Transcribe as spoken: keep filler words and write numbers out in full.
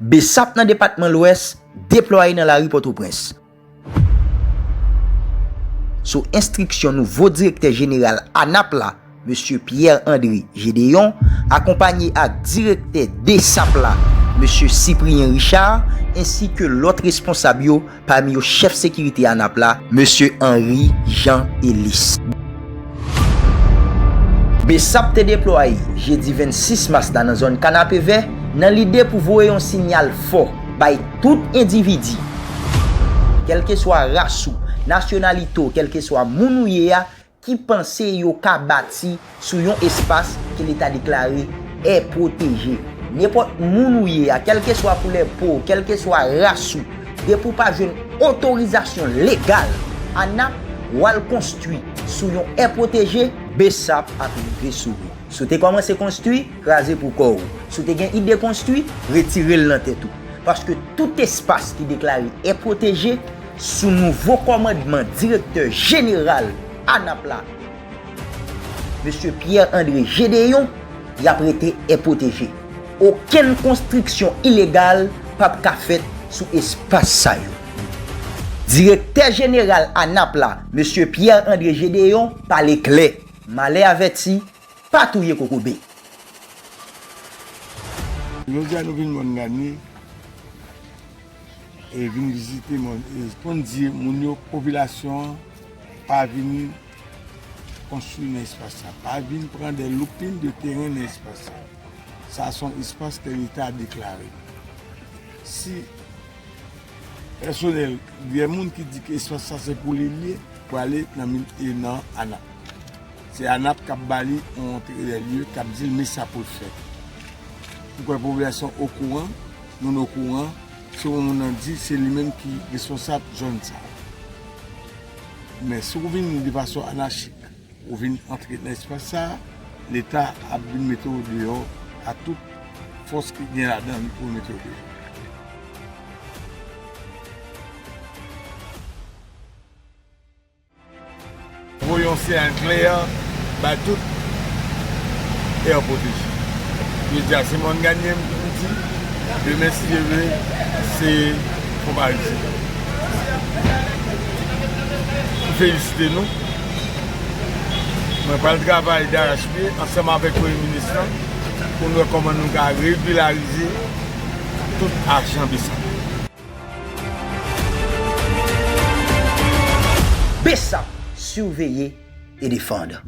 BSAP nan depatman Lwès deplwaye nan lari Pòtoprens. Sou enstriksyon nouvo direktè jeneral ANAP la, mesye Pierre André Gédéon, akonpanye ak direktè DSAP la, mesye Cyprien Richard, ensi ke lòt responsab yo, pami yo chèf sekirite ANAP la, mesye Henry Jean Elis. BSAP te deplwaye jedi vennsis mas la nan zòn Kanapevè nan lide pou voye yon siyal fò bay tout endividi, kèlkeswa ras ou, nasyonalite w, kèlkeswa moun ou ye a, ki panse yo ka bati sou yon espas ke Leta deklare è pwoteje. Nenpòt moun ou ye a, kèlkeswa koulè po w, kèlkeswa ras ou, depi w pa jwenn otorizasyon legal ANAP, w al konstwi sou yon è pwoteje, BSAP ap rive sou ou. Si w te kòmanse konstwi, kraze pou kò w. Si w te gen ide konstwi, retire l nan tèt ou. Paske tout espas ki deklare è pwoteje, sou nouvo kòmandman direktè jeneral ANAP la, mesye Pierre André Gédéon, y ap rete è pwoteje. Okenn konstriksyon ilegal p ap ka fèt sou espas sa yo. Direktè jeneral ANAP la, mesye Pierre André Gédéon, pale klè. Malè avèti, pa touye kokobe. Jodi a nou vin Mòn Ganye e vin vizite Mòn, e pou n di moun yo, popilasyon an, pa vin konstwi nan espas sa, pa vin pran de loupin de teren nan espas sa. Sa se yon espas ke Leta deklare. Si pèsonèl, gen moun ki di ke espas sa se pou li l ye, pou ale nan, nan ANAP. Se ANAP k ap ba li yon antre dè lye, k ap di l men sa pou l fè. M kwè popilasyon okouran, moun okouran, si yon moun nan di, se li menm ki responsab zòn sa. Men si w vini de fason anachik, ou vin antre nan espas sa, Leta ap vin mete w deyò a tout fòs ki gen ladan li pou mete w deyò. Voye yon siyal klè bay tout è pwoteje. Jodi a se Mòn Ganye m di, demen si Dye vle se Fon Parizyen. M felisite nou. Mwen pral travay darachpye ansanm avèk Premye Minis lan pou n wè kòman nou ka regilarize tout ajan BSAP. BSAP, surveiller et défendre.